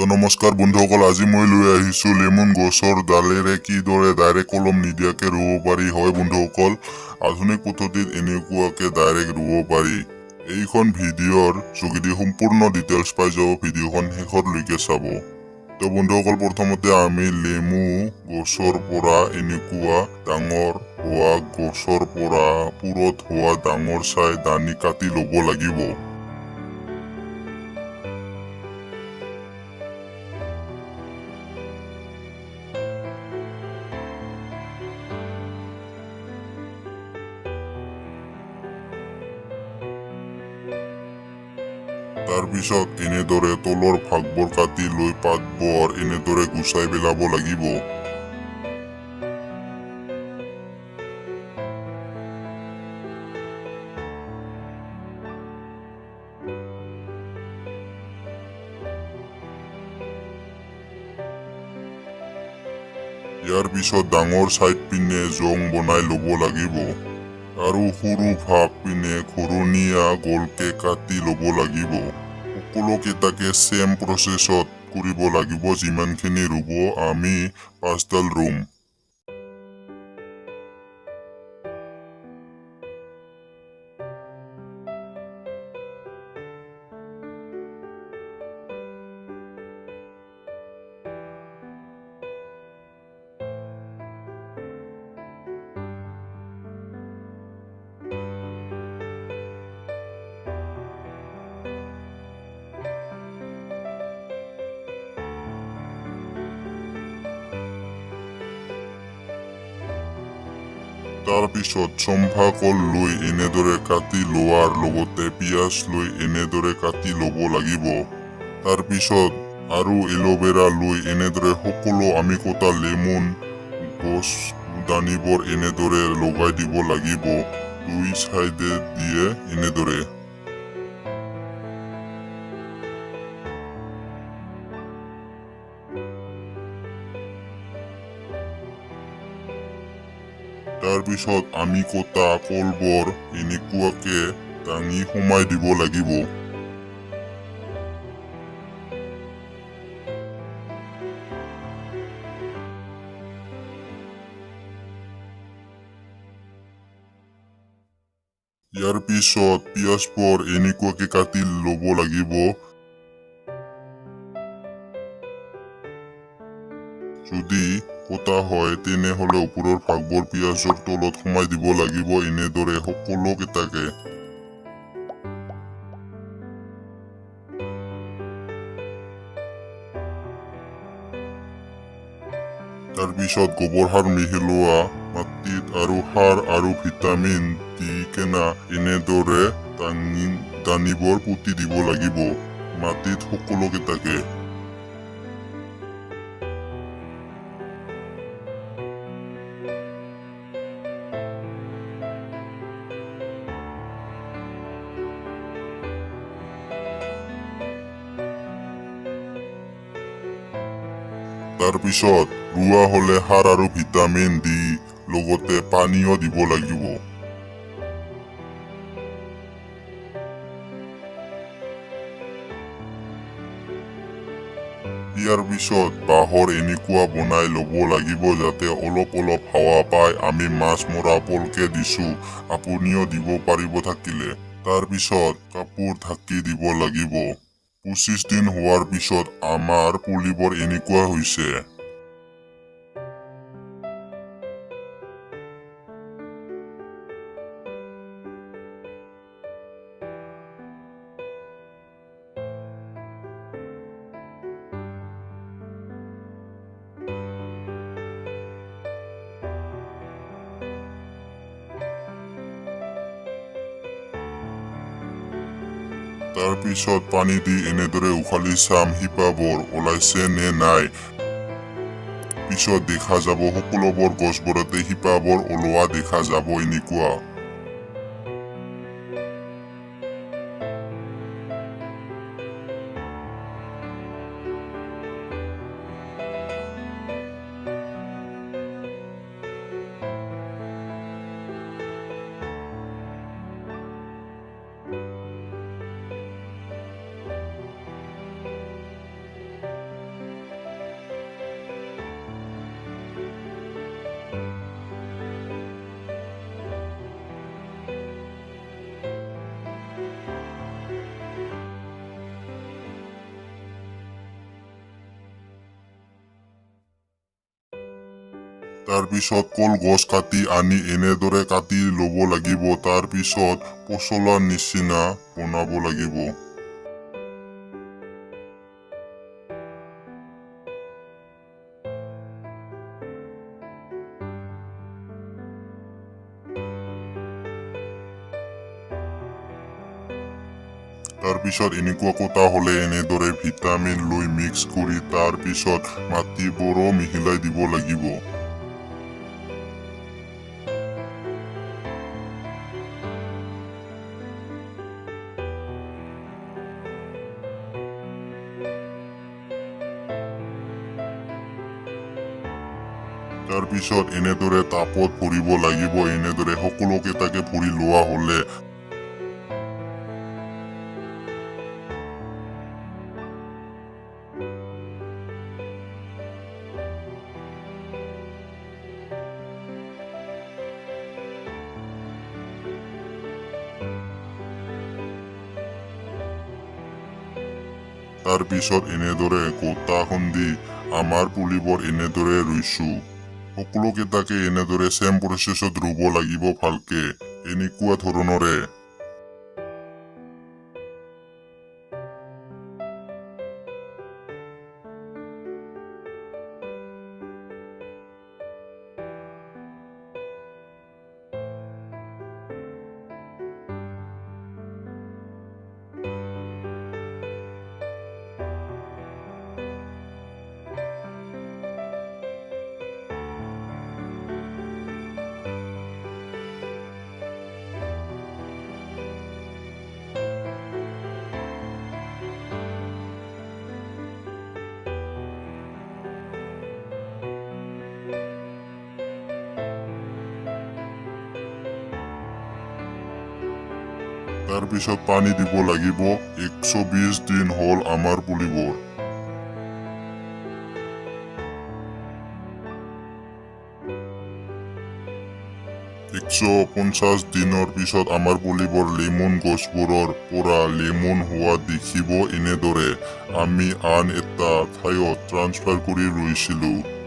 তো নমস্কাৰ বন্ধুসকল, আজি মই লৈ আহিছোঁ লেমন গছৰ ডালেৰে কিদৰে ডাইৰেক্ট কলম নিদিয়াকৈ ৰুব পাৰি। হয় বন্ধুসকল, আধুনিক পদ্ধতিত এনেকুৱাকৈ ডাইৰেক্ট ৰুব পাৰি। এইখন ভিডিঅ'ৰ যোগেদি সম্পূৰ্ণ ডিটেইলছ পাই যাব, ভিডিঅ'খন শেষৰলৈকে চাব। তো বন্ধুসকল, প্ৰথমতে আমি লেমু গছৰ পৰা এনেকুৱা ডাঙৰ হোৱা গছৰ পৰা পুৰঠ হোৱা ডাঙৰ চাই দানি কাটি ল'ব লাগিব। তাৰপিছত এনেদৰে তলৰ ভাগবোৰ কাটি লৈ পাতবোৰ এনেদৰে গুচাই পেলাব লাগিব। ইয়াৰ পিছত ডাঙৰ চাইড পিনে জং বনাই ল'ব লাগিব আৰু সৰু ভাগ পিনে ঘূৰণীয়া গোলকে কাটি ল'ব লাগিব। সকলোকেইটাকে ছেম প্ৰচেছত কৰিব লাগিব। যিমানখিনি ৰুব আমি পাঁচডাল ৰুম। তাৰপিছত চম্ফা কল লৈ এনেদৰে কাটি লোৱাৰ লগতে পিঁয়াজ লৈ এনেদৰে কাটি ল'ব লাগিব। তাৰপিছত আৰু এল'ভেৰা লৈ এনেদৰে সকলো আমি কটা লেমন গছ দানিবোৰ এনেদৰে লগাই দিব লাগিব, দুই চাইডে দিয়ে এনেদৰে। তাৰপিছত আমি কটা কলবোৰ এনেকুৱাকে দাঙি সোমাই দিব লাগিব। ইয়াৰ পিছত পিঁয়াজবোৰ এনেকুৱাকে কাটি ল'ব লাগিব। যদি কটা হয় তেনেহ'লে ওপৰৰ ভাগবোৰ পিঁয়াজৰ তলত সোমাই দিব লাগিব এনেদৰে সকলোকেইটাকে। তাৰপিছত গোবৰ সাৰ মিহলোৱা মাটিত আৰু সাৰ আৰু ভিটামিন দি কেনা এনেদৰে দানিবোৰ পুতি দিব লাগিব মাটিত সকলোকেইটাকে। তাৰপিছত ৰোৱা হ'লে সাৰ আৰু ভিটামিন দি লগতে পানীও দিব লাগিব। ইয়াৰ পিছত বাঁহৰ এনেকুৱা বনাই ল'ব লাগিব যাতে অলপ অলপ হাৱা পায়। আমি মাছ মৰা পলকে দিছোঁ, আপুনিও দিব পাৰিব থাকিলে। তাৰপিছত কাপোৰ ঢাকি দিব লাগিব। 25 দিন হোৱাৰ পিছত আমাৰ পুলিবোৰ এনেকুৱা হৈছে। তাৰপিছত পানী দি এনেদৰে উখালি চাম শিপাবোৰ ওলাইছে নে নাই। পিছত দেখা যাব সকলোবোৰ গছবোৰতে শিপাবোৰ ওলোৱা দেখা যাব এনেকুৱা। তাৰপিছত কলগছ কাটি আনি এনেদৰে কাটি ল'ব লাগিব। তাৰপিছত পচলাৰ নিচিনা বনাব লাগিব। তাৰপিছত এনেকুৱা কটা হ'লে এনেদৰে ভিটামিন লৈ মিক্স কৰি তাৰপিছত মাটিবোৰো মিহলাই দিব লাগিব। তাৰপিছত এনেদৰে তাপত ভৰিব লাগিব। এনেদৰে সকলোকেইটাকে ভৰি লোৱা হ'লে তাৰপিছত এনেদৰে গোটা খুন্দি আমাৰ পুলিবোৰ এনেদৰে ৰুইছোঁ। সকলোকেইটাকে এনেদৰে চেম প্ৰচেছত ৰুব লাগিব ভালকে, এনেকুৱা ধৰণৰে। তাৰপিছত পানী দিব লাগিব। 120 দিন হ'ল আমাৰ পুলিবোৰ। 150 দিনৰ পিছত আমাৰ পুলিবোৰ লেমন গছবোৰৰ পৰা লেমন হোৱা দেখিব। এনেদৰে আমি আন এটা ঠাইত ট্ৰান্সফাৰ কৰি ৰুইছিলোঁ।